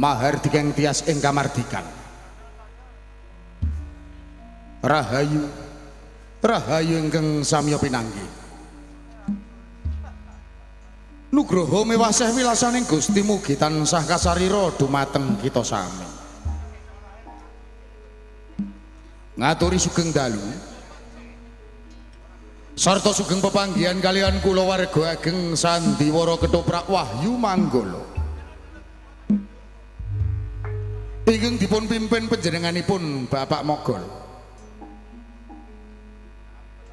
Mahardika tias ing kamardikan. Rahayu, rahayu ingkang samya pinanggih. Nugroho mewaseh wilasaning Gusti mugi tansah kasarira dumateng kita sami. Ngaturi sugeng dalu sarta sugeng pepanggihan kalian kula warga ageng sandiwara ketoprak Wahyu Manggala. Ingkang dipun pimpin panjenenganipun Bapak Mogol.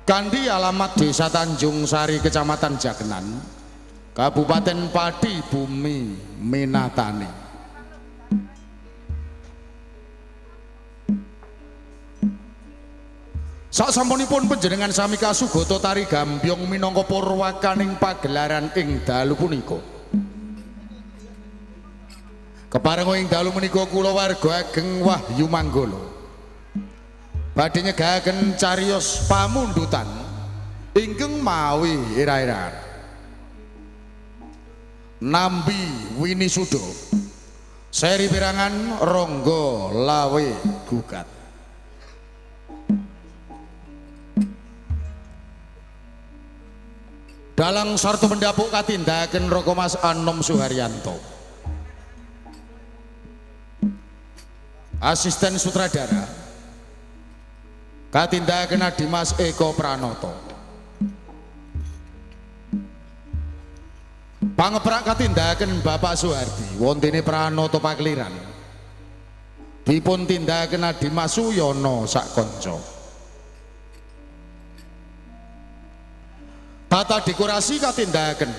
Kanthi alamat Desa Tanjung Sari, Kecamatan Jakenan, Kabupaten Pati, Bumi Minatani. Sasampunipun panjenengan sami kasugata tari gambyong minangka purwakaning pagelaran ing dalu punika. Keparenga ing dalu menika kula warga ageng Wahyu Manggala badhe nyegahaken cariyos pamundutan ingkang mawi ira-iraan. Nambi Winisuda seri pirangan Ronggo Lawe Gugat. Dalang sarta mendapuk katindakaken Raka Mas Anom Suharyanto. Asisten sutradara katindakaken Adimas Eko Pranoto. Pangeprak katindakaken Bapak Suhardi wontene Pranoto Pakeliran. Dipun tindakaken Adimas Suyono sakonco. Tata dekorasi katindakaken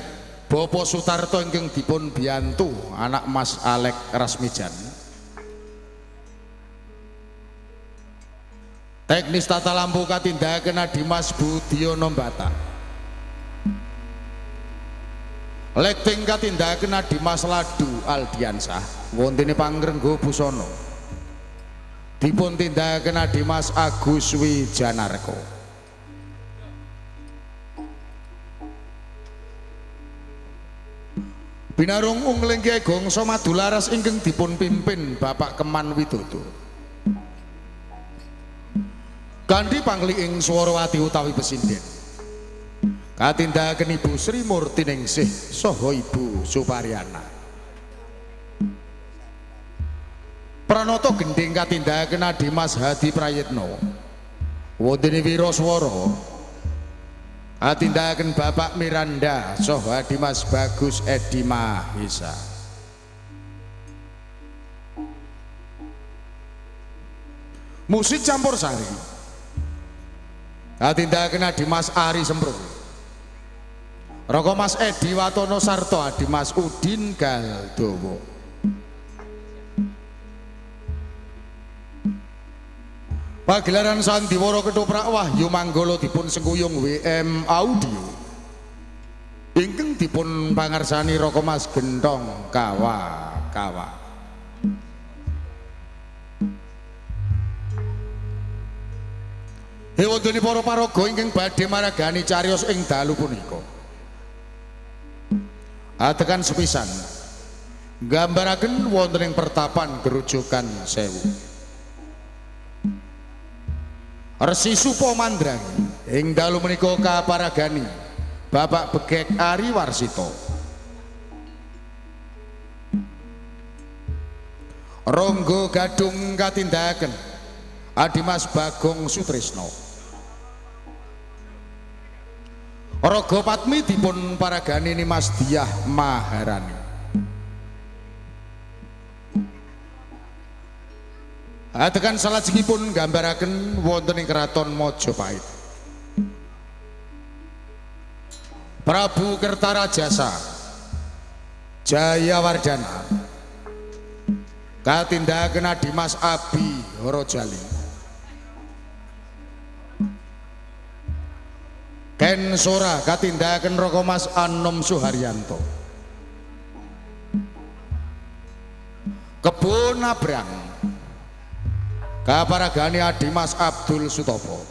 Bapak Sutarto ingkang dipun biyantu anak Mas Alek Rasmijan. Teknis tata lampu katindakaken Adimas Budiono Mbata. Lighting katindakaken Adimas Ladu Aldiansah wontene pangrenggo busana. Dipun tindakaken Adimas Agus Wijanarko. Binarung ungling Kyai Gongso Madularas ingkang dipun pimpin Bapak Keman Widodo. Kanthi pangliing Swarawati utawi pesinden. Katindakaken Ibu Sri Murtiningsih saha Ibu Suparyana. Pranoto gendhing katindakaken Adimas Hadi Prayitno. Wontene wiraswara katindakaken Bapak Miranda saha Adimas Bagus Edi Mahesa. Musik campur sari katindakaken Adimas Ari Sempro. Raka Mas Edi Watono sarta Adimas Udin Galdowo. Pagelaran sandiwara ketoprak Wahyu Manggala dipun sengkuyung WM Audio ingkang dipun pangarsani Raka Mas Gentong Kawa Kawa. Hewondene para paraga ingkang badhe maragani cariyos ing dalu punika. Atekan sepisan nggambaraken wonten ing pertapan Gerujukan Sewu. Resi Supo Mandrangi ing dalu menika kaparagani Bapak Begek Ari Warsito. Ronggo Gadung katindakaken Adimas Bagong Sutrisno. Raga Patmi dipun paragani Nimas Diah Maharani. Adegan salajengipun nggambaraken wonten ing Kraton Majapahit. Prabu Kertarajasa Jayawardana katindakaken Adimas Abi Horojali. Ken Sora katindakaken Raka Mas Anom Suharyanto. Kebo Nabrang kaparagani Adimas Abdul Sutopo.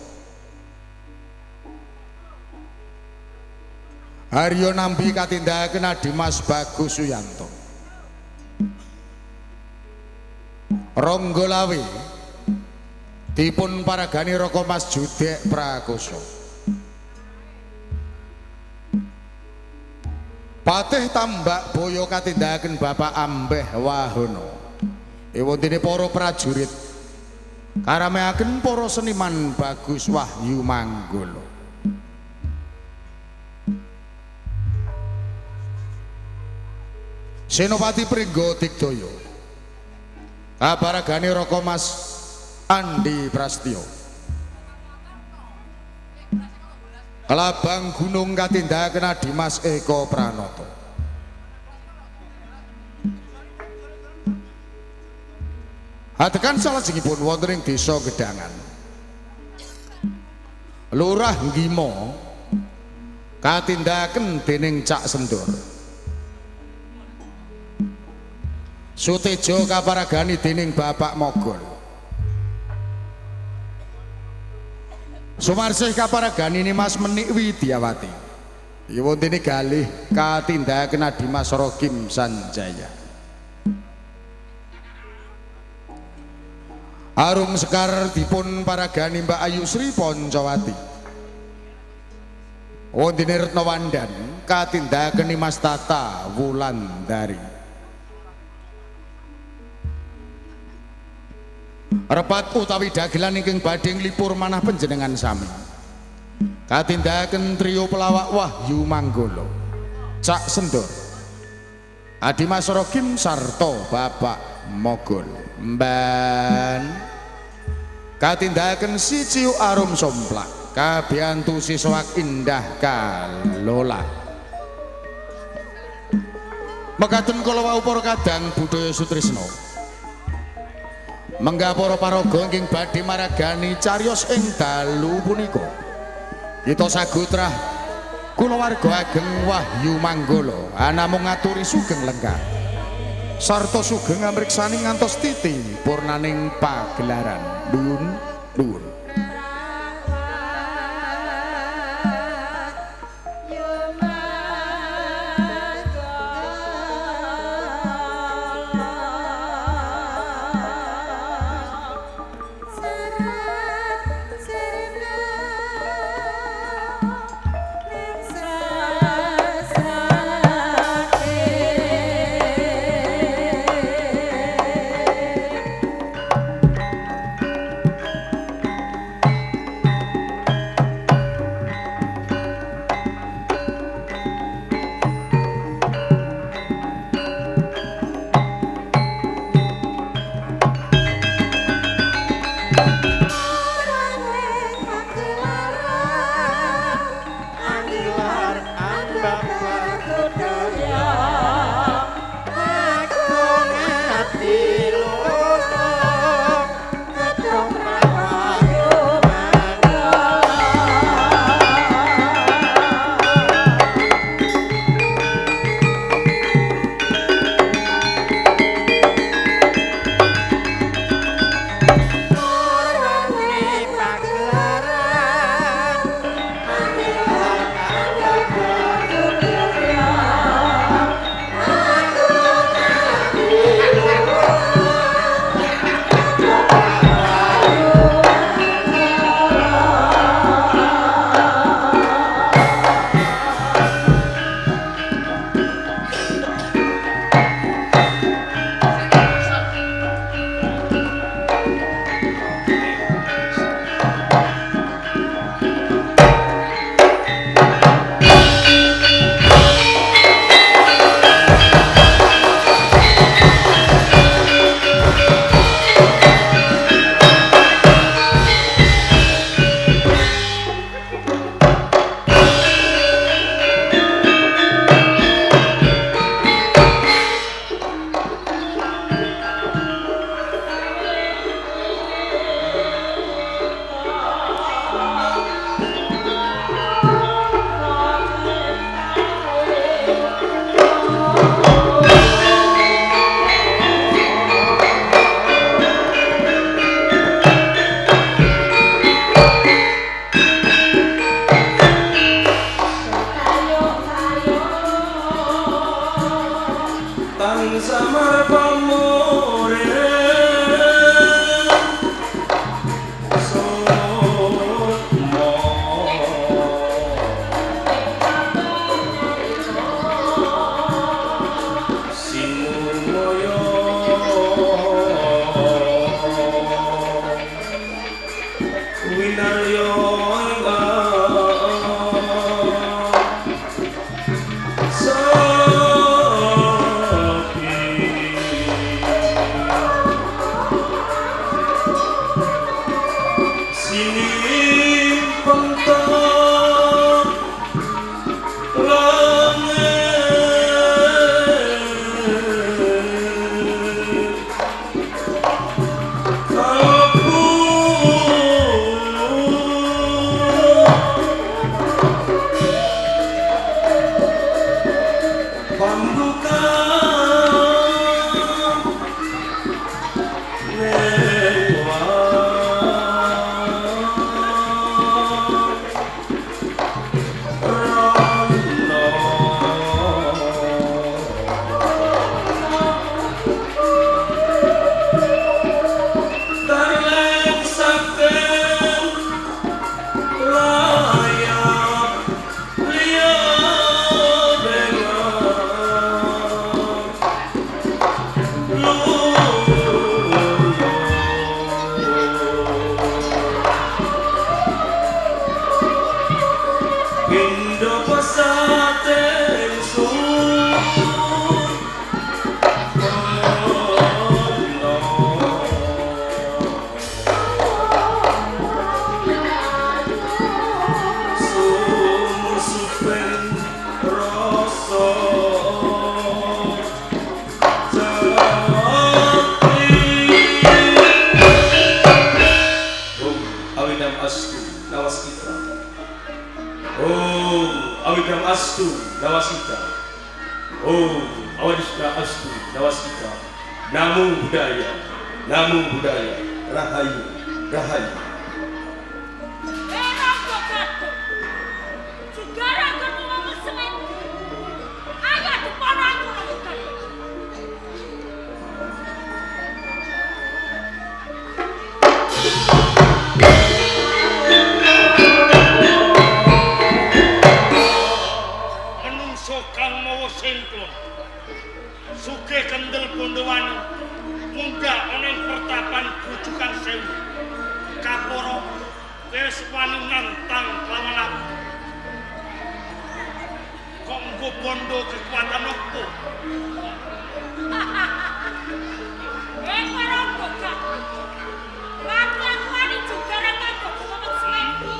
Haryo Nambi katindakaken Adimas Bagus Suyanto. Ronggolawe dipun paragani Raka Mas Judek Prakoso. Patih Tambak Boyo katindakaken Bapak Ambeh Wahono. Ewondene para prajurit karameaken para seniman Bagus Wahyu Manggolo. Senopati Pringgo Digdaya kaparagane Raka Mas Andi Prastyo. Kelabang Gunung katindakaken Adimas Eko Pranoto. Adegan salajengipun wonten ing desa Gedangan. Lurah Gimo katindakaken dening Cak Sendur. Sutejo kaparagani dening Bapak Mogol. Sumarsih kaparagani Mas Menik Widyawati. Iwontene galih katindakaken Adimas Rokim Sanjaya. Arum Sekar dipun paragani Mbak Ayu Sri Poncowati. Wontene Retno Wandan katindakaken Mas Tata Wulandari. Repat utawi dagelan ingkang badhe nglipur manah panjenengan sami katindakaken trio pelawak Wahyu Manggolo, Cak Sendur, Adimas Rokim sarta Bapak Mogol. Mban katindakaken si Ciu Arum Somplak kabiyantu siswak indah kalola. Mekaten kala wau para kadang budaya sutrisna. Menggah para paraga ingkang badhe maragani cariyos ing dalu punika. Kita sagutrah kulawarga ageng Wahyu Manggolo anamung ngaturi sugeng lenggah sarta sugeng amriksani ngantos titi purnaning pagelaran. Nuwun nuwun. Namo Buddhaya, Namo Buddhaya, Rahayu, Rahayu. Menungso kang mawa sengklon, sugih kendel Bondowani, munggah ana ing pertapan Grujugan Sewu. Kapara wis wani nantang lawan aku. Kok nggo bondo kekuatan opo? Rangga Gadung. Aku wani juga Rangga Gadung Semedi.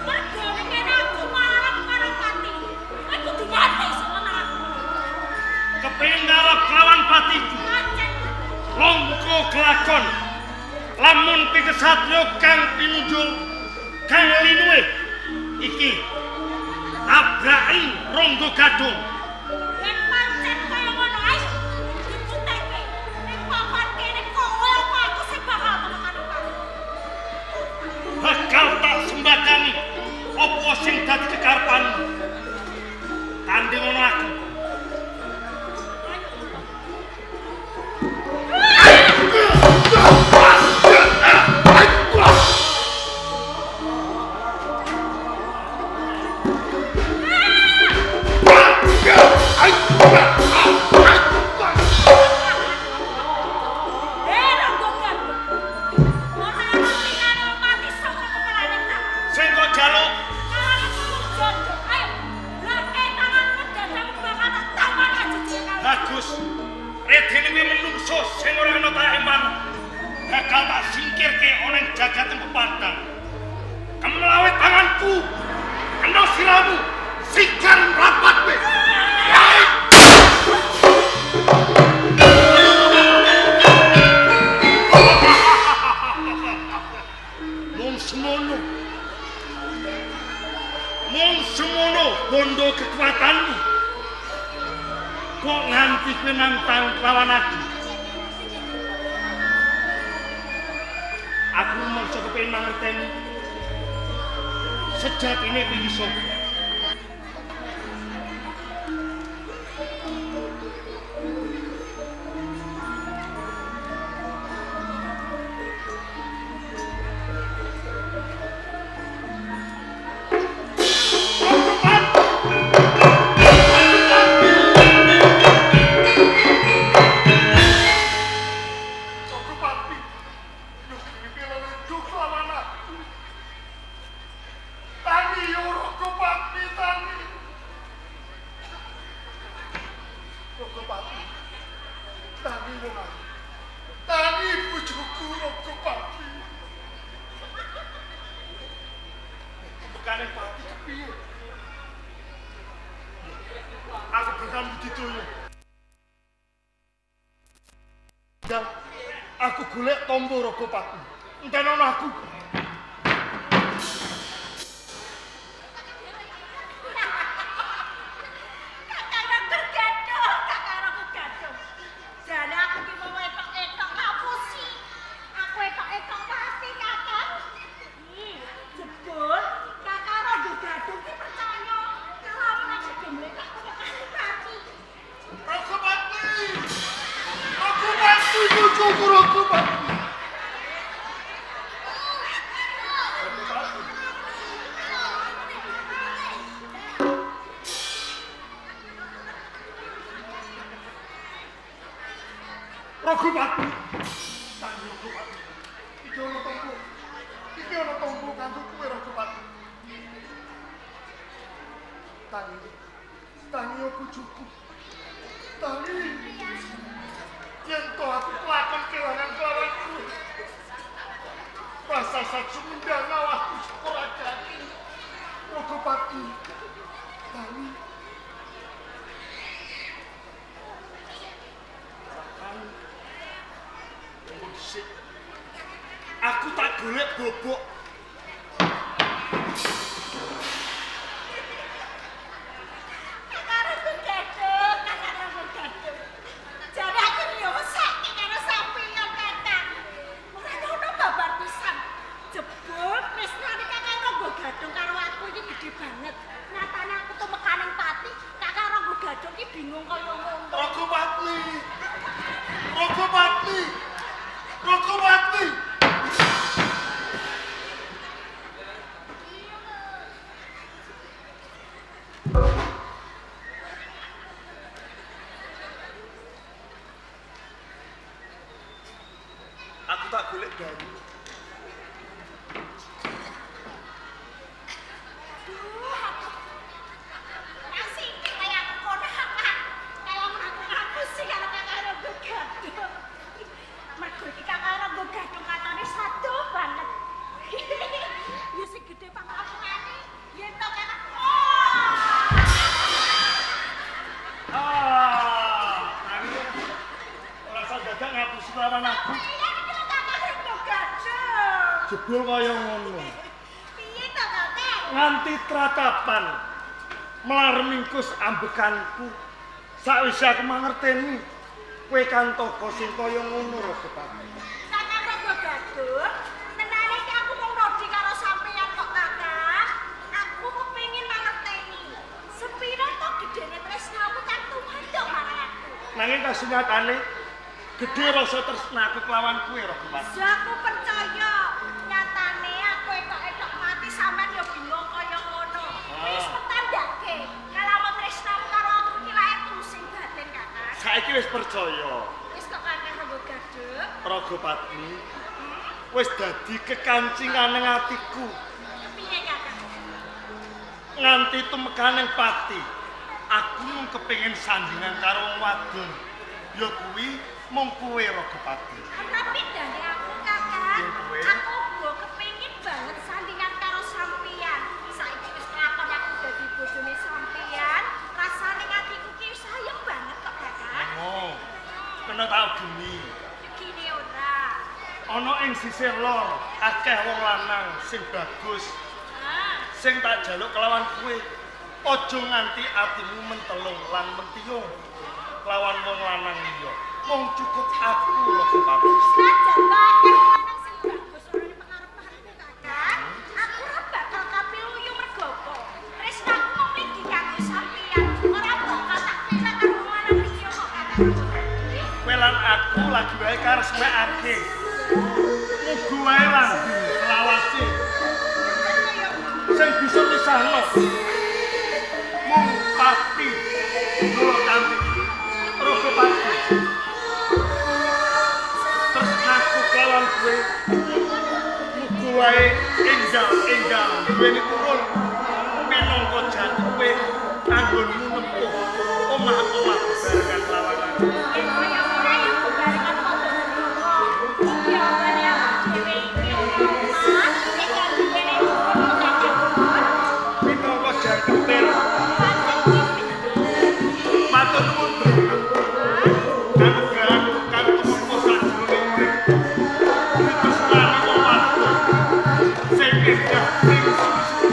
Mergo nek aku marang pati. Kowe kudu mati semono aku. Kepengin ngalap lawan patiku. Longko kelakon. Lamun pikesatrio kang pinunjul kang linuwe iki tabraki Rangga Gadung. Yen pancen kaya ngono ae dibuktekake ning papan kene kowe apa aku sing bakal temekan aku. Bakal tak sembadani apa sing dadi kekarepanmu. Tanding ngono aku. Aku golek tombo Ragopati. Entenono aku. Kakang Rangga Gadung, Kakang Rangga Gadung. Jane aku ki mau etok-etok ngapusi. Ragopati. Tangi Ragopati. Iki ana tombo. Iki ana tombo kanggo kowe Ragopati. Tangi. Tangi bojoku. Tangi. Yen to aku kelakon kelangan kelawan kowe. Rasa sumendang awakku ora jati. Ragopati. Tangi. Aku tak golek bobok. Karo gadhuk, karo gadhuk. Jare aku yo mesake karo sampeyan Kakang. Ora ono babar pisan. Jebul tresnane Kakang Rangga Gadhung karo aku iki gedhe banget. Nyatane aku tumekaning pati, Kakang Rangga Gadhung iki bingung kaya ngono. Ragopati. Ragopati. Ragopati. Aku tak golek banyu. Aduh, aku. Nasibe kaya aku konangan. Kaya ngaku-ngaku sih karo Kakang Rangga Gadhung. Mergo iki Kakang Rangga Gadhung katone sado banget. Ya sing gedhe pangapurane yen to Kakang. Oh! Ah, tangi. Ora usah dadak ngapusi lawan aku. Iya iki lho Kakang Rangga Gadhung. Jebul kaya ngono. Piye to Kakang? Nganti tratapan melar mingkus ambekanku. Sakwise aku mangerteni kowe kantaka sing kaya ngono Ragopati. Kakang Rangga Gadhung, tenane iki aku mung nodi karo sampeyan kok Kakang. Aku kepengin mangerteni. Sepira to gedene tresnamu kang tumaduk marang aku. Nanging kasunyatane gedhe rasa tresnaku kelawan kowe Ragopati. Ya aku percaya, nyatane aku etok-etok mati sampean ya bingung kaya ngono. Wis petandake, kalau tresnamu karo aku ki lae sing batin Kakang. Saiki wis percaya. Wis kok Kakang Rangga Gadhung. Ragopati wis dadi kekancingane atiku Kepiye Kakang? nganti tumekaning pati. Aku mung kepengin sandingan karo wong wadon. Ya kuwi mung kowe Ragopati. Ora bedane aku Kakang. Ya kowe. Aku uga kepengin banget sandingan karo sampeyan. Saiki wis kelakon aku dadi bojone sampeyan, rasane atiku ki wis ayem banget kok Kakang. Oh. Kena tak geni. Begini ora. Ana ing sisih lor akeh wong lanang sing bagus, Ah, sing tak jaluk kelawan kowe. Aja nganti atimu mentelung lan mentiyung kelawan wong lanang liya. Mung cukup aku Ragopati. senajan to akeh wong lanang sing bagus ora ning pengarepanku Kakang. Aku ora bakal kapiluyu mergo apa? Tresnaku mung mligi kanggo sampeyan. Ora bakal tak pilih karo wong lanang liya kok Kakang. Kowe lan aku lagi wae karesmekake. Muga wae langgeng selawase sing bisa misahno. Mung pati kula cantik Ragopati. Tresnaku kelawan kowe muga wae enggal-enggal duweni turun minangka jatuhe anggonmu nempuh omah-omah bebarengan lawan aku. Yen kaya ora ya bebarengan padha ndonga. Ya apane aku dhewe iki ora omah, enggal duweni turun kok Kakang. Minangka jangketir Pancen iki matur nuwun banget. Kanugrahan kang tumeka sajroning urip. Ditresnani wong wadon sing endah sing suci.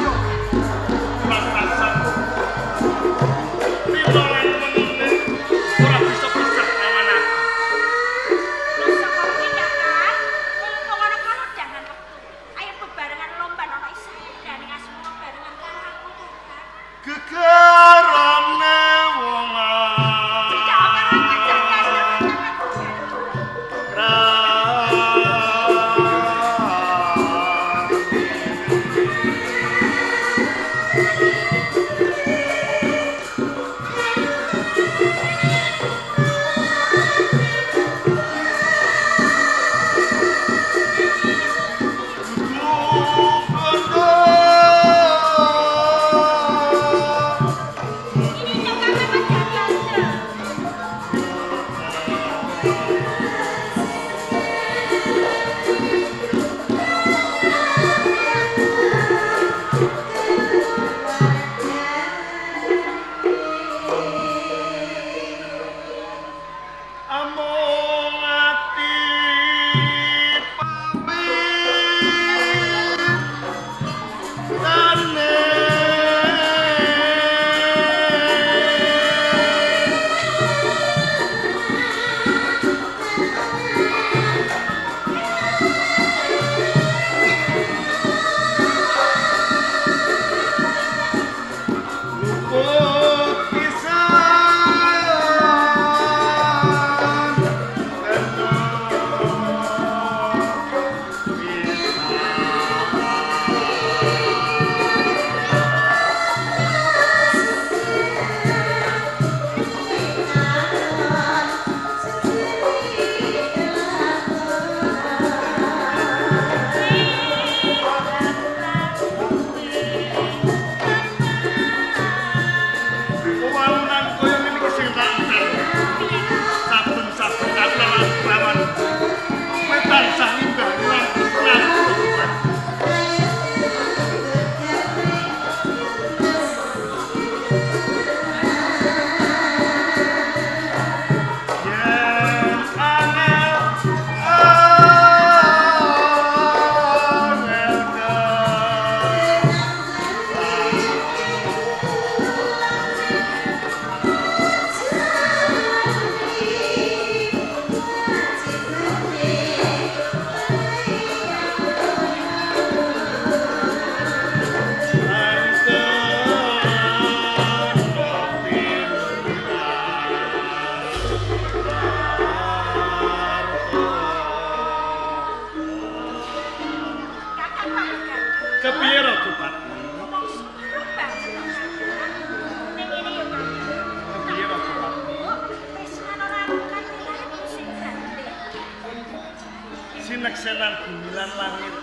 Sineksenan bumi lan langit.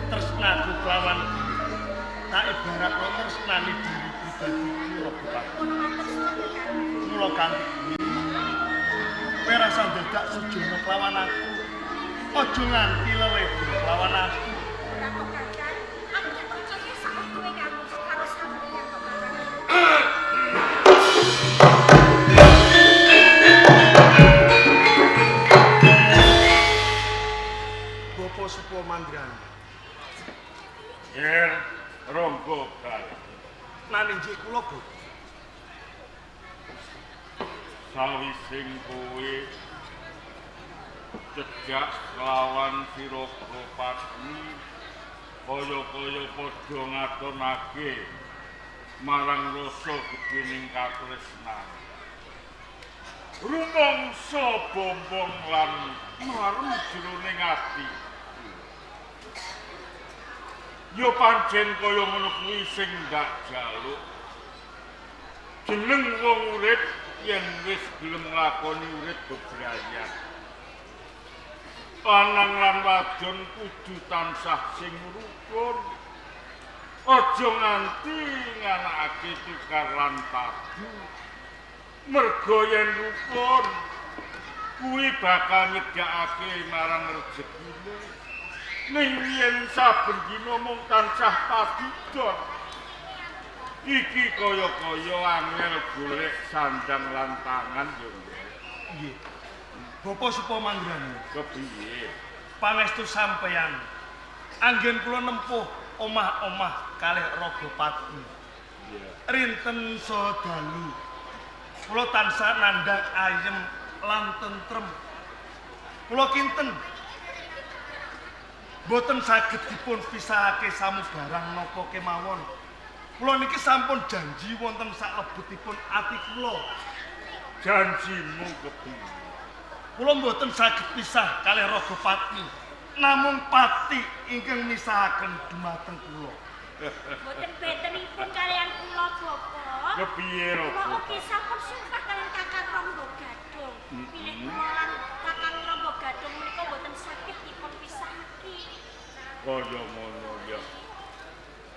Tresnaku kelawan tak ibaratno tresnani diri pribadiku Raga Padmi. Mula kanthi kowe rasa dadak sujana kelawan aku. Aja nganti lelebo kelawan aku. Ora kok Kakang, aku tak percaya sautuhe karo karo sampeyan kok Kakang. Bapak Supo Mandrani. Yer Rangga Gadung. Naninjih kula, Bapak. Sawising kowe cedhak lawan si Raga Padmi kaya-kaya padha ngatonake marang rasa gedhening katresnan. Rumangsa bombong lan marem jroning ati. Ya pancen kaya ngono kuwi sing ndak jaluk. Jeneng wong urip yen wis gelem nglakoni urip bebrayan. Lanang lan wadon kudu tansah sing rukun. Aja nganti nganakake tukar lan padu. Merga yen rukun kuwi bakal nyedhakake marang rejekine. Ning yen saben dina mung tansah padudon, iki kaya-kaya angel golek sandang lan pangan yo nggih. Nggih. Bapak Supo Mandrani, Kepiye? Pangestu sampeyan. Anggen kula nempuh omah-omah kalih Raga Padmi. Iya. Rinten saha dalu. Kula tansah nandhang ayem lan tentrem. Kula kinten boten saged dipun pisahake samubarang napa kemawon. Kula niki sampun janji wonten saklebetipun ati kula. Janjimu kepiye? Kula mboten saged pisah kalih Raga Padmi. Namung pati ingkang misahaken dumateng kula. Mboten bentenipun kaliyan kula, Bapak. Kepiye Kula Raga? ugi sampun sumpah kaliyan Kakang Rangga Gadung. Bilih kula lan Kakang Rangga Gadung menika mboten saged dipun pisahake. Kaya ngono ya.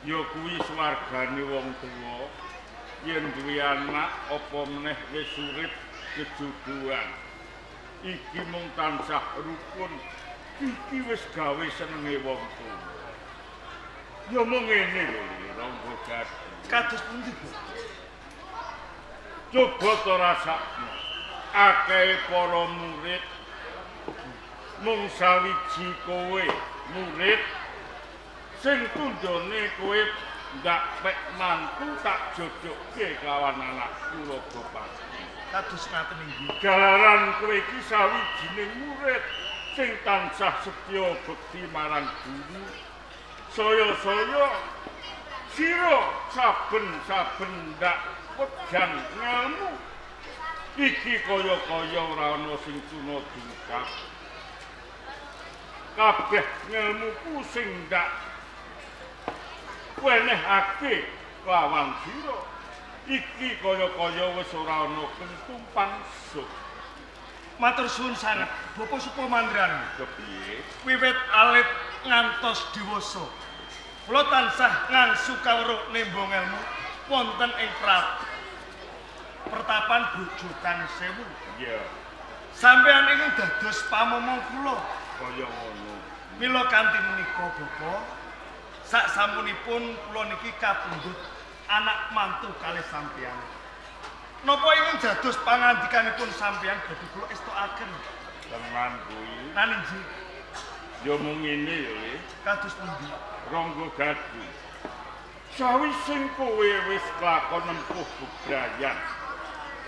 Ya kuwi swargane wong tuwa yen duwe anak apa meneh wis urip kejodohan. Iki mung tansah rukun. Iki wis gawe senenge wong tuwa. Ya mung ngene lho Rangga Gadung. Kados pundi, Bapak? Coba to rasakno. Akeh para murid mung sawiji kowe murid sing tundhone kowe ndak pek mantu tak jojokke kelawan anakku Raga Padmi. Kados ngaten inggih. Jalaran kowe iki sawijining murid sing tansah setya bekti marang guru. Saya-saya sira saben-saben ndak wejang ngelmu. Iki kaya-kaya ora ana sing tuna dungkap. Kabeh ngelmuku sing ndak wenehake lawan sira. Iki kaya-kaya wis ora ana kentumpang suh. Matur suwun sanget, Bapak Supo Mandrani. Kepiye? Wiwit alit ngantos dewasa. Kula tansah ngangsu kawruh nembong elmu wonten ing pertapan Bojokan Sewu. Iya, Sampeyan ingkang dados pamomong kula. kaya ngono. Mila kanthi menika Bapak, sak samunipun kula niki kapundhut anak mantu kalih sampeyan. Napa ingkang dados pangandikanipun sampeyan badhe kula estokaken? Tenan kuwi. Naninji Ya mung ngene ya, Le. kados pundi? Rangga Gadung. Sawising kowe wis lakon nempuh bebrayan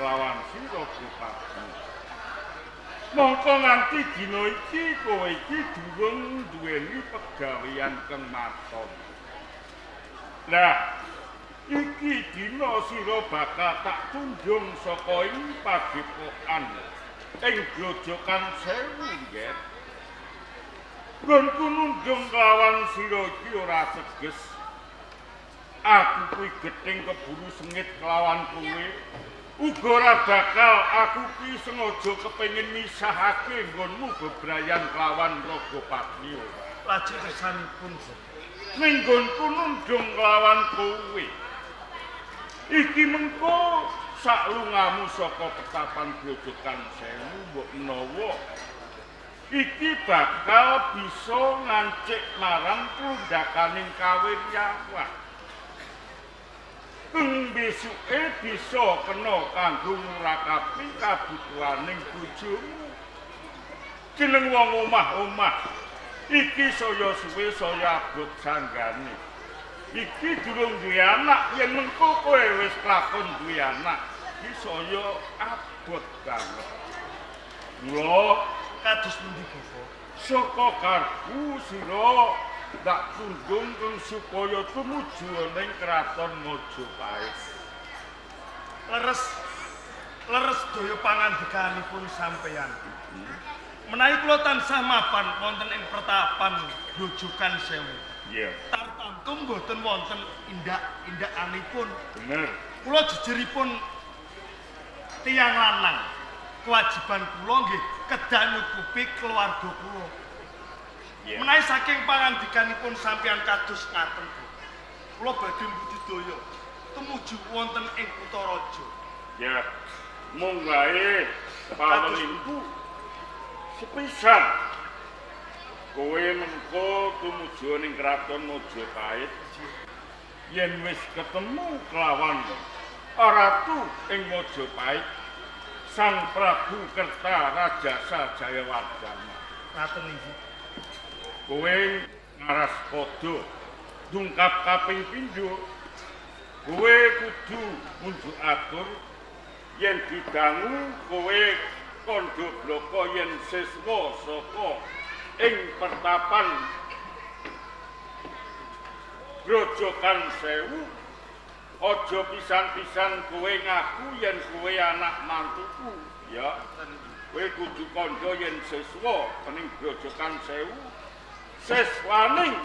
lawan si Raga Padmi. Mongko nganti dina iki kowe iki durung duweni pegawean kang maton. Lah, iki dina sira bakal tak tunjung saka ing padepokan ing Grojogan Sewu, nggih. Nggonku nunjung kelawan sira iki ora teges. Aku kuwi gething keburu sengit kelawan kowe. Uga ora bakal aku ki sengaja kepengin misahake nggonmu bebrayan kelawan Ragapatni ora. Lajeng kersanipun Bapak. Ning nggonku nundung kelawan kowe. Iki mengko saklungamu saka petapan Grojogan Sewu mbok menawa iki bakal bisa ngancik marang plundhakaning kawiryawan. Keng besuke bisa kena kanggo ngrakapi kabutuhaning bojomu. Jeneng wong omah-omah iki saya suwe saya abot sanggane. Iki durung duwe anak, yen mengko kowe wis lakon duwe anak, iki saya abot banget. Mula Kados pundi Bapak? Saka karbu sira ndak tundung keng supaya tumuju ning kraton Majapahit. Leres leres daya pangandikanipun sampeyan. Menawi kula tansah mapan wonten ing pertapan Grojogan Sewu. Iya. Tartamtu mboten wonten indak-indakanipun. Bener. Kula jejeripun tiyang lanang. Kewajiban kula nggih kedah nyukupi keluarga kula. Iya. Menawi saking pangandikanipun sampeyan kados ngaten, Bu. Kula badhe budidaya tumuju wonten ing kutha raja. Ya, mung wae pawelingku sepisan. Kowe mengko tumuju ning kraton Majapahit. Yen wis ketemu kelawan ratu ing Majapahit, Sang Prabu Kertarajasa Jayawardana. Ngaten inggih. Kowe ngaras padha dungkap kaping pindho. Kowe kudu munjuk atur yen didangu kowe kandha blaka yen siswa saka ing pertapan Grojogan Sewu. Aja pisan-pisan kowe ngaku yen kowe anak mantuku, ya. Kowe kudu kandha yen siswa ning Grojogan Sewu. Siswaning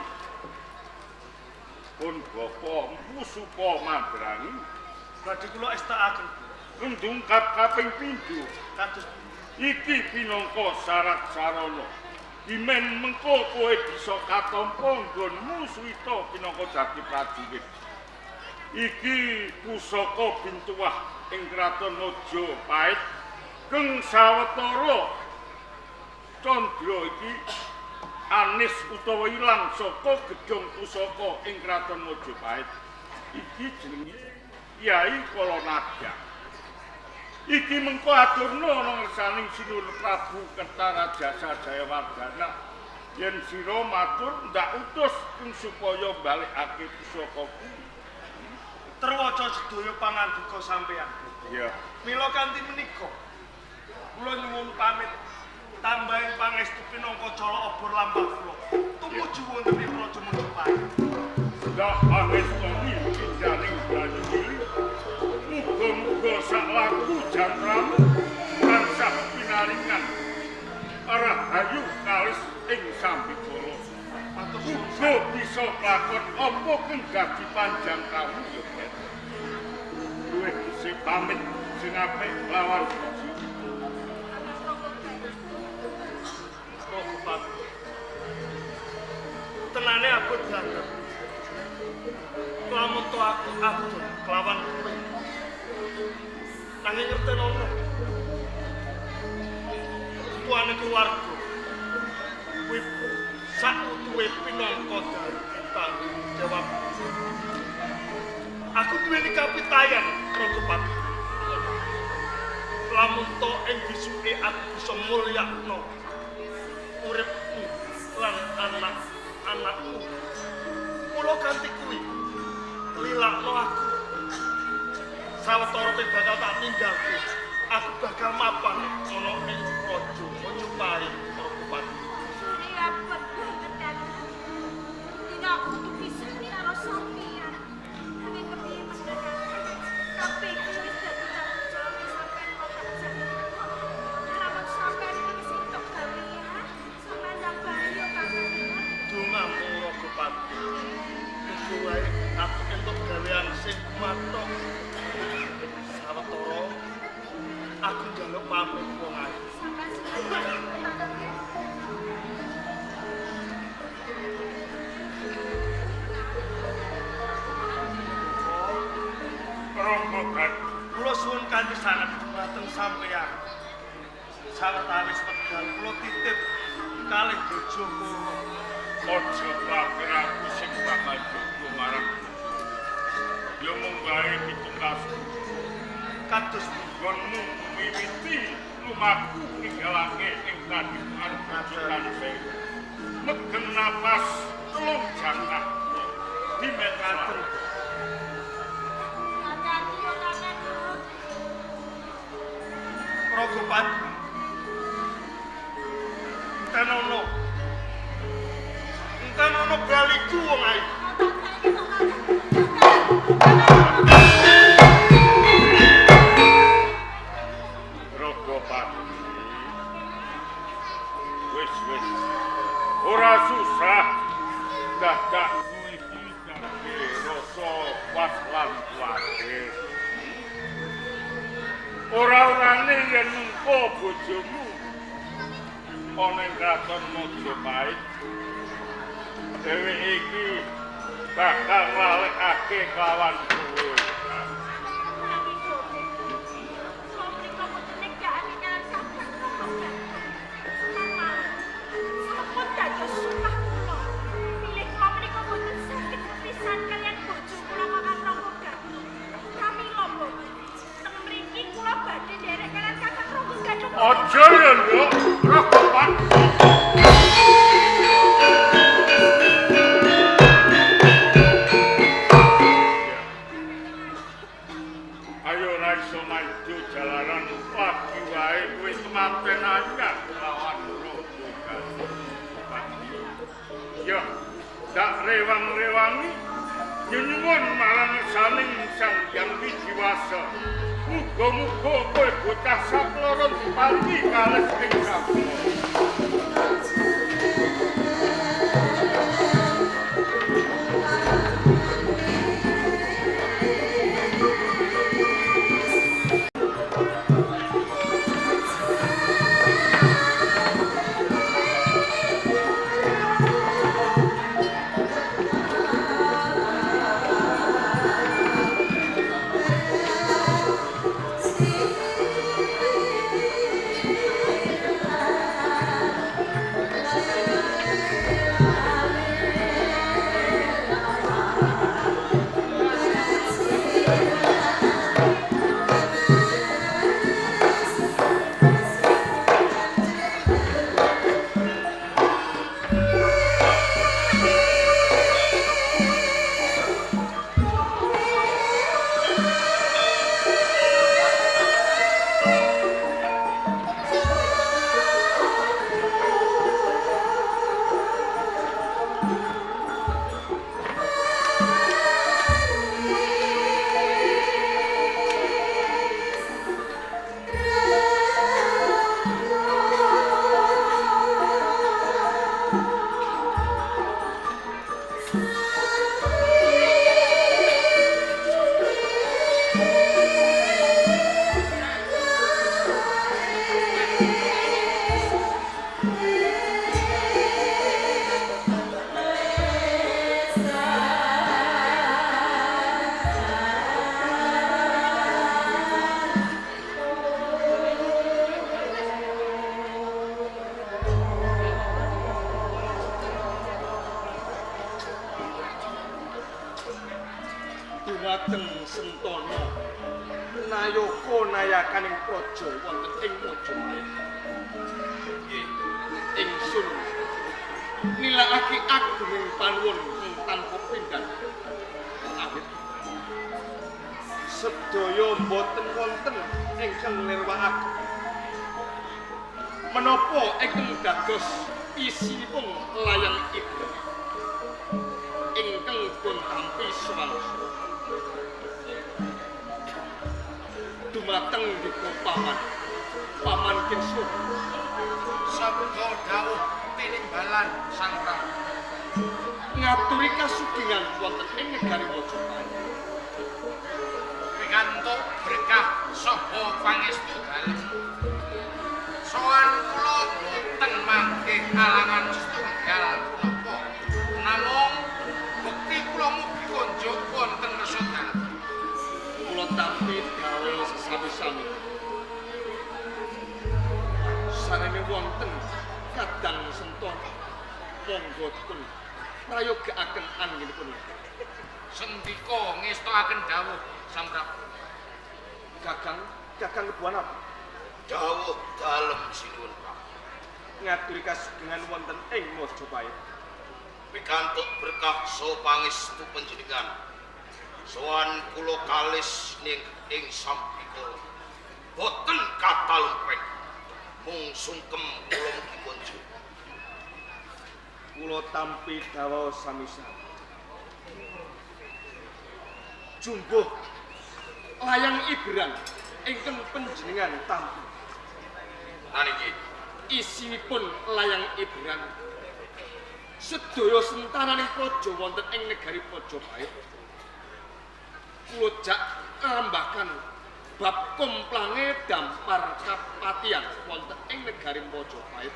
pun bapa Musupa Mandrangi. Badhe kula estakaken, Bu. Ndungkap kaping pindho. Kados iki pinangka syarat sarana. Dimen mengko kowe bisa katampa nggonmu suwita pinangka dadi prajurit. Iki pusaka bintuwah ing kraton Majapahit keng sawetara candra iki anis utawa ilang saka gedhong pusaka ing kraton Majapahit. Iki jenenge Kyai Kalanada. Iki mengko aturna ana ngersaning Sinuwun Prabu Kertarajasa Jayawardana yen sira matur ndak utus keng supaya balekake pusaka kuwi. Terwaca sedaya pangandika sampeyan. Iya. Mila kanthi menika kula nyuwun pamit tambahing pangestu pinangka cala obor lampah kula tumuju wonten ing Praja Majapahit. Ndak pangestoni pinjaning banyu mili. Muga-muga sak laku jantramu tansah pinaringan rahayu kalis ing sambikala. Matur suwun. Uga bisa lakon apa kang dadi panjang kamu ya, Bet. Luwih isih pamit sing apik lawan bojo. Ragopati. Tenane abot banget. Lamun to aku abot kelawan kowe. Nanging ngertenono. Tuane keluarga. Kuwi sak utuhe pinangka dadi tanggung jawab. Aku duweni kapitayan, Ragopati. Lamun to ing bisuke aku bisa mulyakno uripku lan anak-anakku. Mula ganti kuwi lilakno aku. Sawetara kowe bakal tak ninggalke. Aku bakal mapan ana ing praja Majapahit, Ragopati. Jane abot banget aku. Dina aku kudu pisah karo sampeyan. Nanging kepiye Mas Kakang? Kabeh iki wis dadi tanggung jawab sampeyan kok tak jaluk. Lamun sampeyan iki wis entuk gawean, sampeyan ndang bali yo Kakang ya. Dongamu Ragopati. Muga wae aku entuk gawean sing mathok. Sawetara Kanthi sanget dumateng sampeyan. Sawetawis wekdal kula titip kalih bojo kula. Aja kuwatir aku sing bakal jogo marang bojomu. Ya mung wae pitukas. Kados Nggonmu miwiti lumaku ninggalake ing kadipukan bojo tansih. Megeng napas telung jangkah. Dimetraken. Hati-hati yo Kakang. Ragopati. Entenono. Entenono baliku wong ayu. Ragopati. Wis wis. Ora susah. Dadak iki dadi rasa was lan kuwatir. Ora-orane yen mengko bojomu ana ing kraton Majapahit, dheweke iki bakal nglalekake kelawan kowe. Aja ya, Nduk. Ragopati. Ayo ora iso maju jalaran pagi wae kowe kematen anyar lawan Ragopati. Ya, dak rewang-rewangi nyuwun marang saling Sang Hyang Wijiwasa. Muga-muga kowe bocah sakloro dipati kales ing sabda. Dumateng Sentana nayaka nayakaning praja wonten ing Majapahit. Nggih, ingsun nilakake agunging panuwun tanpa pindhan. Awit sedaya mboten wonten ingkang nirwakaken menapa ingkang dados isinipun layang ibu ingkang dipun tampi sumangsa. Dumateng dika paman, Paman Kinso. Sabda dawuh tinimbalan Sang Prabu. Ngaturi kasugihan wonten ing negari Majapahit. Pikantuk berkah saha pangestu dalem. Sowan kula boten manggih alangan setunggal punapa. Namung bekti kula mugi konjuk wonten kersa dalem. Kula tampi dawuh sesami sami-sami. Sarene wonten Kadang Sentana, monggo dipun prayogaaken anggenipun. Sendika ngestokaken dawuh Sang Prabu. Kakang, Kakang Buana. Dawuh dalem sinuwun Prabu. Ngaturi kasugengan wonten ing Majapahit. Pikantuk berkah saha pangestu panjenengan. Sowan kula kalis ning ing sampika. Boten katalumpen. Mung sungkem kula mugi kunjuk. Kula tampi dawuh sami-sami. Jumbuh layang iberan ingkang panjenengan tampi. Niki isinipun layang iberan sedaya sentananing praja wonten ing negari Majapahit. Kula jak ngrembakan bab komplange dampar kapatian wonten ing negari Majapahit.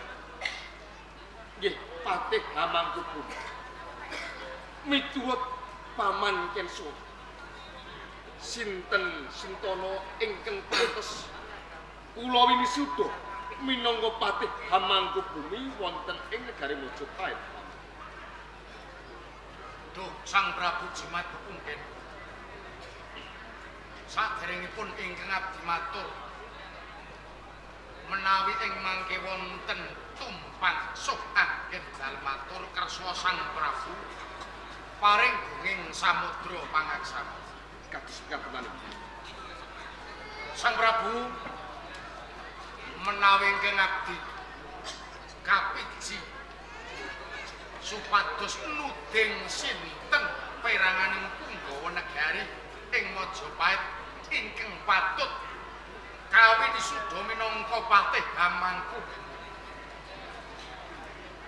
Nggih Patih Hamangkubumi miturut Paman Kenso sinten sintana ingkang pantes kula winisuda minangka Patih Hamangkubumi wonten ing negari Majapahit. Duh Sang Prabu jimat pepungken. Saderengipun ingkang abdi matur menawi ing mangke wonten tumpang suh anggen dalem matur kersa Sang Prabu paring gunging samudra pangaksama. Kados mekaten. Sang Prabu menawi ingkang abdi kapiji supados nuding sinten peranganing punggawa negari ing Majapahit ingkang patut kawinisuda minangka Patih Hamangku.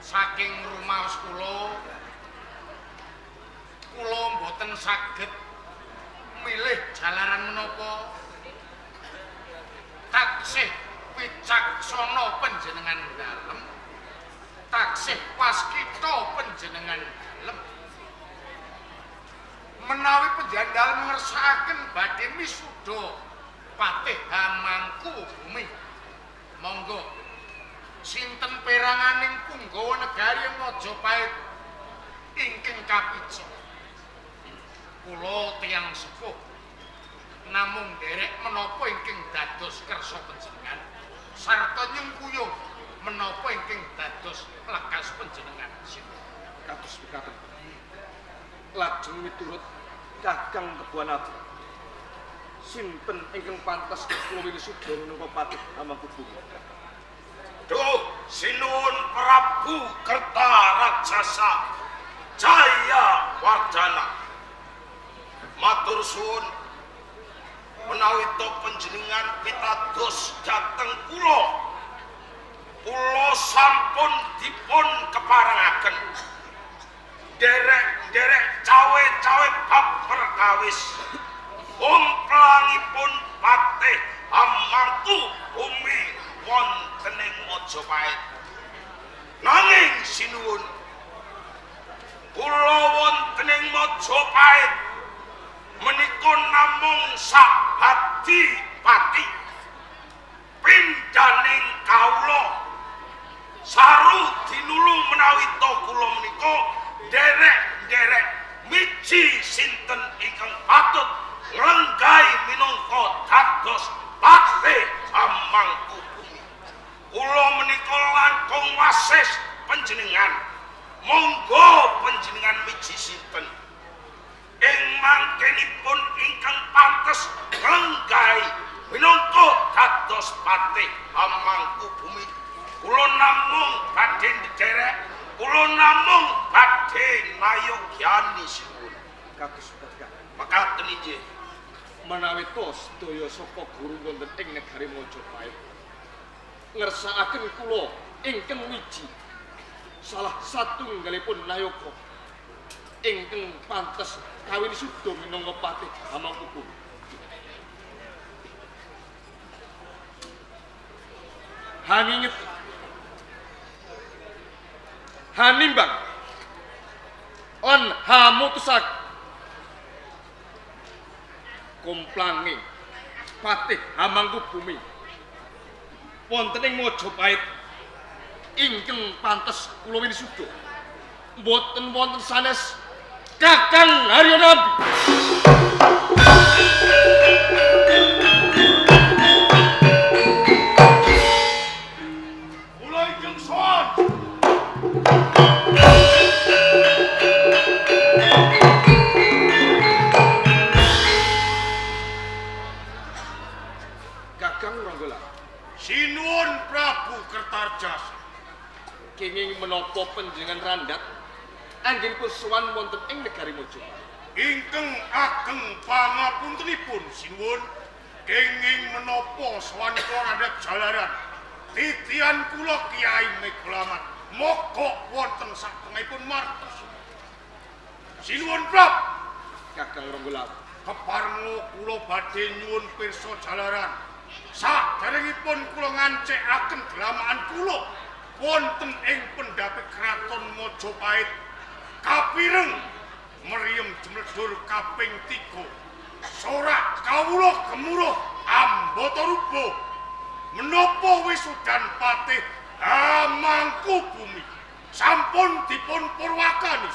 Saking rumaos kula, kula mboten saged milih jalaran menapa taksih wicaksana panjenengan dalem, taksih waskita panjenengan dalem. Menawi panjenengan dalem ngersakaken badhe misuda Patih Hamangkubumi, monggo sinten peranganing punggawa negari Majapahit ingkang kapijak. Kula tiyang sepuh namung nderek menapa ingkang dados kersa panjenengan sarta nyengkuyung menapa ingkang dados lekas panjenengan sinten. Kados mekaten. Lajeng miturut Kakang Kebuanadi, sinten ingkang pantes kula winisuda minangka Patih Hamangkubumi? Duh sinuwun Prabu Kertarajasa Jaya Wardana. Matur suwun menawi to panjenengan pitados dhateng kula. Kula sampun dipun keparengaken nderek-nderek cawe-cawe bab perkawis komplangipun Patih Hamangkubumi wonten ing Majapahit. Nanging sinuwun kula wonten ing Majapahit menika namung sak hadi pati pindhaning kawula saru dinulu menawi ta kula menika nderek-nderek miji sinten ingkang patut nglenggahi minangka dados Patih Hamangkubumi. Kula menika langkung wasis panjenengan. Monggo panjenengan miji sinten ing mangkenipun ingkang pantes nglenggahi minangka dados Patih Hamangkubumi. Kula namung badhe nderek, kula namung badhe nayogyani sinuwun. Kados mekaten. Mekaten inggih. Menawi to sedaya saka guru wonten ing negari Majapahit ngersakaken kula ingkang wiji salah satunggalipun nayaka ingkang pantes kawinisuda minangka Patih Hamangkubumi. Hanginget hanimbang lan hamutusak komplange Patih Hamangku Bumi wonten ing Majapahit ingkang pantes kula winisuda mboten wonten sanes Kakang Haryo Nambi. Kula ingkang sowan. Kakang Ronggola, Sinuwun Prabu Kertarjasa. Kenging menapa panjenengan randhat anggenipun sowan wonten ing negari Majapahit? Ingkang ageng pangapuntenipun sinuwun, kenging menapa sowan kula randhat jalaran titian kula Kiai Megalamat mogok wonten satengahipun martos. Sinuwun Prabu. Kakang Ronggola, keparenga kula badhe nyuwun pirsa jalaran saderengipun kula ngancikaken dlamaan kula wonten ing pendhape kraton Majapahit kapireng mriyem jemledur kaping 3 sorak kawula gemuruh ambata rubuh menapa wisudan patih Hamangku Bumi sampun dipun purwakani.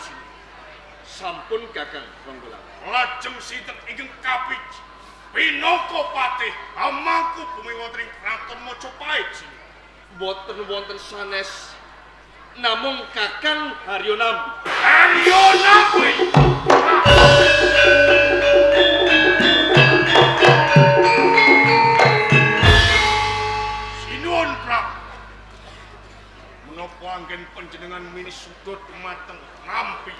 Sampun Kakang Ronggola. Lajeng sinten ingkang kapiji pinangka patih Hamangku Bumi wonten ing kraton Majapahit? Mboten wonten sanes namung Kakang Haryo Nambi. Haryo Nambi. Sinuwun Prabu, menapa anggen panjenengan minisuda dumateng Nambi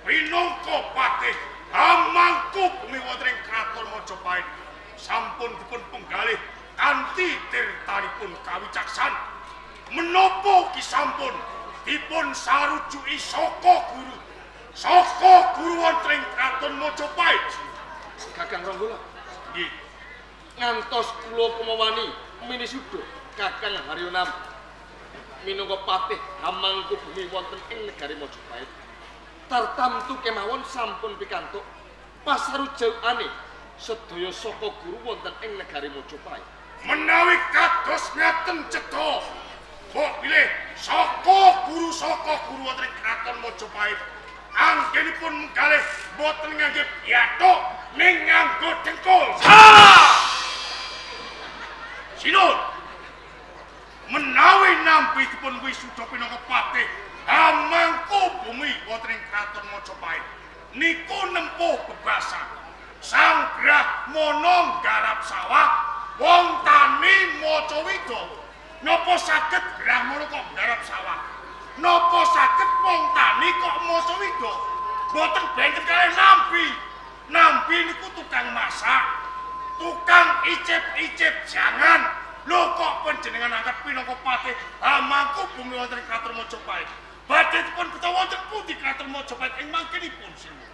pinangka patih Hamangku Bumi wonten ing kraton Majapahit sampun dipun penggalih kanthi tirtanipun kawicaksan? Menapa ugi sampun dipun sarujuki saka guru wonten ing kraton Majapahit? Kakang Ronggola, nggih, ngantos kula pemawani minisuda Kakang Haryo Nambi minangka patih Hamangku Bumi wonten ing negari Majapahit tartamtu kemawon sampun pikantuk pasarujukane sedaya saka guru wonten ing negari Majapahit. Menawi kados ngaten cetha, mbok bilih saka guru wonten ing kraton Majapahit anggenipun menggalih mboten ngangge piyathuk ning nganggo dengkul. Sinuwun, menawi nampi dipun wisuda pinangka patih Hamangku Bumi wonten ing kraton Majapahit niku nempuh bebasan Sang Brahmana nggarap sawah, wong tani maca wida. Napa saged Brahmana kok nggarap sawah? Napa saged wong tani kok maca wida? Mboten benten kalih Nambi. Nambi niku tukang masak, tukang icip-icip jangan. Lho kok panjenengan angkat pinangka patih Hamangku Bumi wonten ing kraton Majapahit? Badhe dipun beto wonten pundi kraton Majapahit ing mangkenipun sinuwun?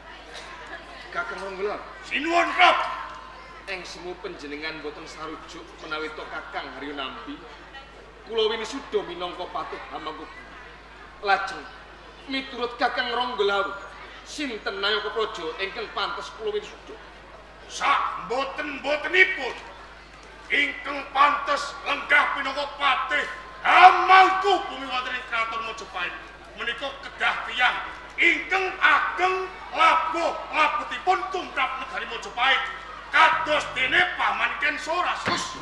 Kakang Ronggola, Sinuwun Prabu. Ing semu panjenengan boten sarujuk menawi to Kakang Haryo Nambi kula winisuda minangka patih Hamangku Bumi. Lajeng miturut Kakang Ronggolawu sinten nayaka praja ingkang pantes kula winisuda? Sak mboten-mbotenipun ingkang pantes lenggah pinangka patih Hamangku Bumi wonten ing kraton Majapahit menika kedah tiyang ingkang ageng labuh labetipun tumrap negari Majapahit kados dene Paman Ken Sorasus.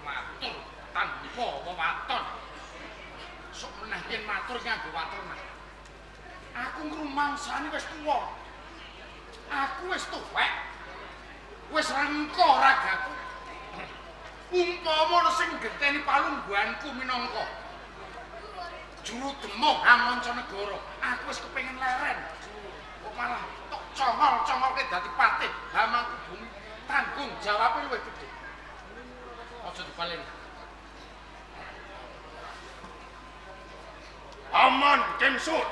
Matur tanpa wewaton. Sok meneh yen matur nganggo waterna. Aku ngrumangsani wis tuwa. Aku wis tuwek. Wis rengka ragaku. Umpama ana sing genteni palungguhanku minangka juru demung Hamancanegara, aku wis kepengin leren. Kok malah tok congol-congolke dadi patih Hamangku Bumi, tanggung jawabe luwih gedhe. Aja dibaleni. Paman Kensur,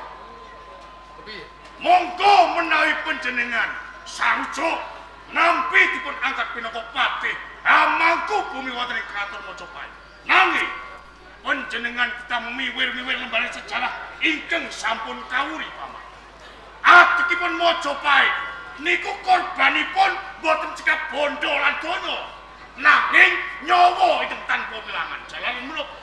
Kepiye? monggo menawi panjenengan sarujuk nampi dipun angkat pinangka patih Hamangku Bumi wonten ing kraton Majapahit. Nanging panjenengan kita miwir-miwir lembaran sejarah ingkang sampun kawuri, Paman. Atekipun Majapahit Niku korbanipun boten cekap bondo lan donya. Nanging nyawa ingkang tanpa wilangan. Jalan menapa?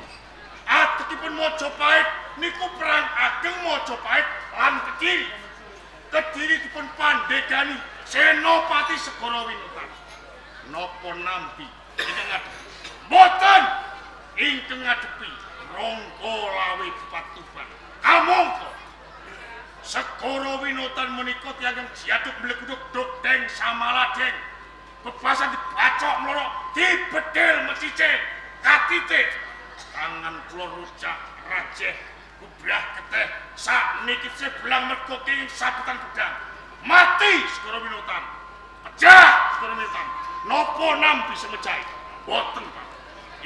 Atekipun Majapahit niku perang ageng Majapahit lan Kediri. Kediri dipun pandhegani Senopati Segara Winutan. Napa nampi ingkang ngadepi? Mboten ingkang ngadepi Ronggo Lawe Bupati Tuban. Kamangka Segara Winutan menika tiyang jaduk mleguduk dogdeng samaladeng. Bebasan dibacok mlorok, dibedhil mecicil, katitik. Tangan kula rujak rajeh gubrah getih sakniki sebelang mergo kenging sabetan pedang. Mati Segara Winutan. Pejah Segara Winutan. Napa nampi semejahi? Boten, Pak.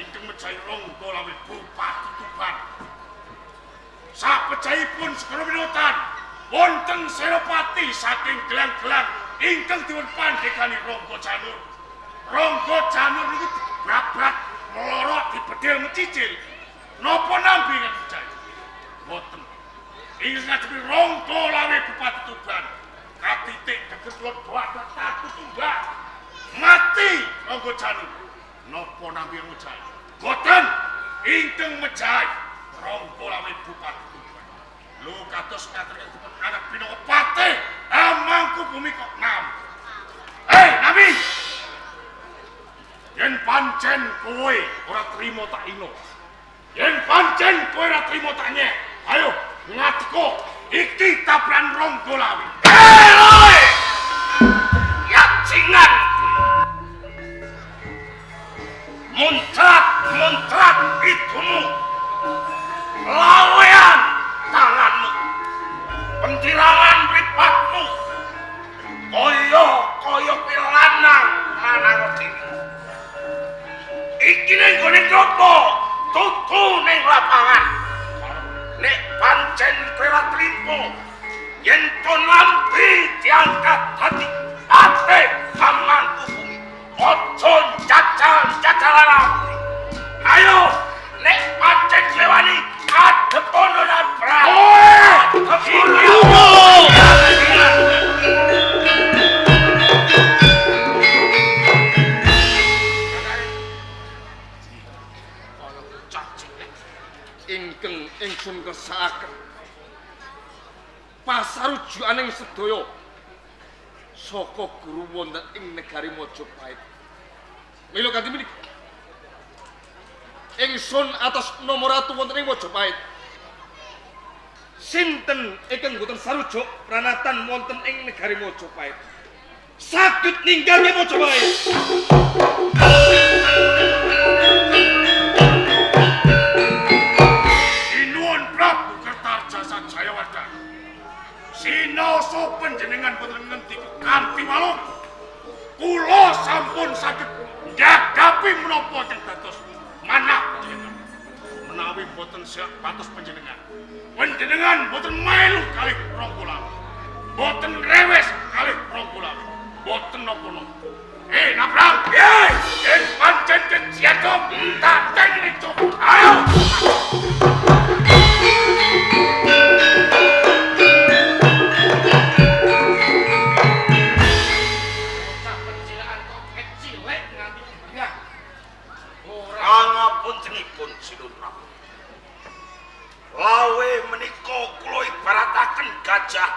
Ingkang mejahi Ronggo Lawe Bupati Tuban. Sapejahipun Segara Winutan wonten senopati saking gelang-gelang ingkang dipun pandhegani Ronggo Janur. Ronggo Janur niku dibrabrat mlorok dibedhil mecicil. Napa nampi ingkang mejahi? Boten. Ingkang ngadepi Ronggo Lawe Bupati Tuban. Katitik geges kula doak tatu tumbak. Mati Ronggo Janur. Napa nampi ingkang mejahi? Boten. Ingkang mejahi Ronggo Lawe Bupati Tuban. Lho kados ngaten dipun anak pinaka patih amangku bumi kok nam. Hei Nabi. Yen pancen kowe ora trimo tak ino. Yen pancen kowe ora trimo tak nyek. Ayo ngadeka iki tabran Ronggo Lawe. Hei Lawe. Yacingan. Muncrat muncrat idumu. Lawean tanganmu. Pencirangan mripatmu. Kaya kaya kowe lanang lanang dhewe. Iki ning gone njaba, tutu ning lapangan. Nek pancen kowe ora trimo, yen to nampi diangkat dadi patih hamangku bumi. Aja jajal-jajalan aku. Ayo, nek pancen kowe wani adepono nabrak. Ingkang ingsun kersakaken pasarujukaning sedaya saka guru wonten ing negari Majapahit. Mila kanthi menika ingsun atas nama ratu wonten ing Majapahit. Sinten ingkang boten sarujuk pranatan wonten ing negari Majapahit saged ninggal Majapahit. Sinuwun Prabu Kertarjasa Jayawardana. Sinaosa panjenengan boten ngendika kanthi walaka. Kula sampun saged njagapi menapa ingkang dados manah panjenengan. Menawi boten siap patos panjenengan. Panjenengan boten melu kalih Ronggo Lawe. Boten rewes kalih Ronggo Lawe. Boten napa-napa. Hei Nabrang, piye? Yen pancen kejadok tak teni cuk. Ayo. Bocah pencilaan kok kecilek nganti gerah. Ora Pangapuntenipun Sinuwun Prabu. Lawe menika kula ibarataken gajah.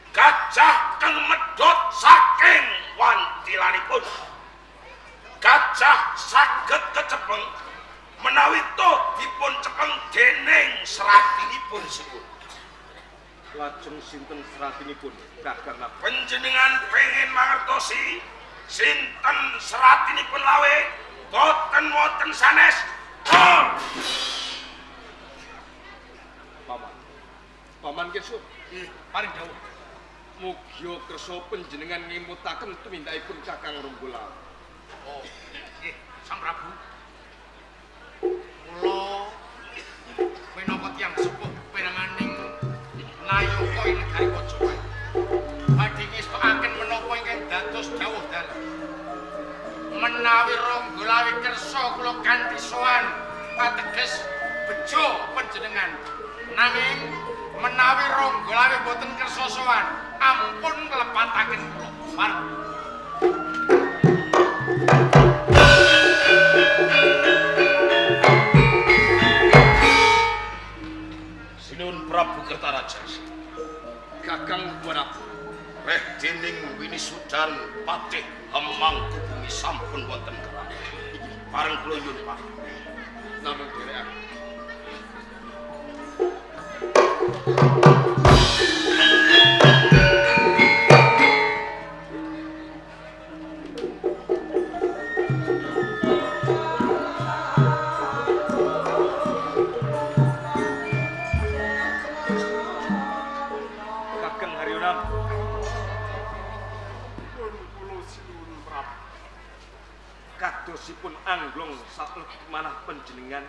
Gajah kang medhot saking wantilanipun. Gajah saged kecepeng menawi to dipun cepeng dening sratinipun Sinuwun. Lajeng sinten sratinipun Kakang Nabi? Panjenengan pengen mangertosi sinten sratinipun lawe boten wonten sanes. Pun. Paman. Paman Kesur, paring dawuh. Mugia kersa panjenengan ngemutaken tumindakipun Kakang Ronggo Lawe. Oh, nggih, Sang Prabu. Kula minangka tiyang sepuh peranganing nayaka ing negari Majapahit. Badhe ngestokaken menapa ingkang dados dawuh dalem. Menawi Ronggo Lawe kersa kula kanthi sowan pateges bejo panjenengan. Nanging Menawi Rangga Lawe boten kersa sowan, ampun nglepataken kula. Pareng. Sinuwun Prabu Kertarajasa. Kakang Buwana. Reh dening Winisudan Patih Hamangkubumi sampun wonten keraton. Pareng kula nyuwun pamit. Namung dherekaken. Kakang Haryonam. Pun kula sinuwun Prabu. Kadosipun angglong saklebet manah panjenengan.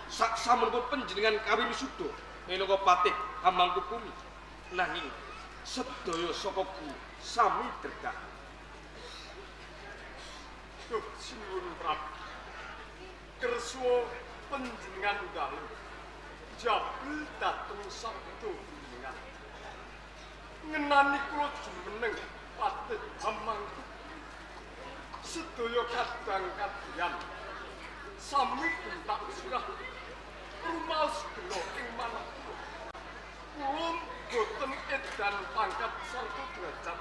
Sak samunipun panjenengan kawin wisuda minangka patih Hamangkubumi. Nanging sedaya saka ku sami dregah. Duh sinuwun Prabu. Kersa panjenengan dalem jabel dhateng sabda panjenengan. Ngenani kula jumeneng patih Hamangkubumi. Sedaya kadang kadyan sami entak surah rumaos gena ing manah kula. Kula boten edan pangkat sarta derajat.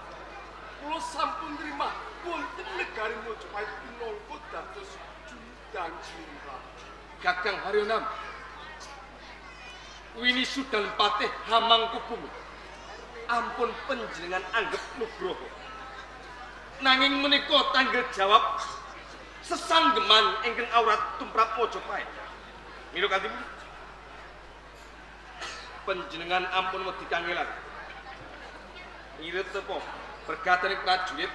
Kula sampun nrimah wonten negari Majapahit pinangka dados jundang Prabu. Kakang Haryonam. Winisudan Patih Hamangkubumi. Ampun panjenengan anggep nugroho. Nanging menika tanggung jawab sesanggeman ingkang awrat tumrap Majapahit. Mila kanthi panjenengan ampun wedi kangelan. Ngirit tepo bergatene prajurit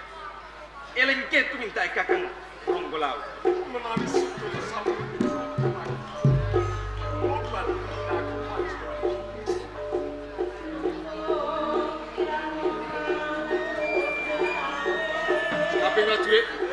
elingke tumindake Kakang Rangga Lawe. Menawi sedaya sampun kula badhe nindakaken panjenengan. Kaping prajurit.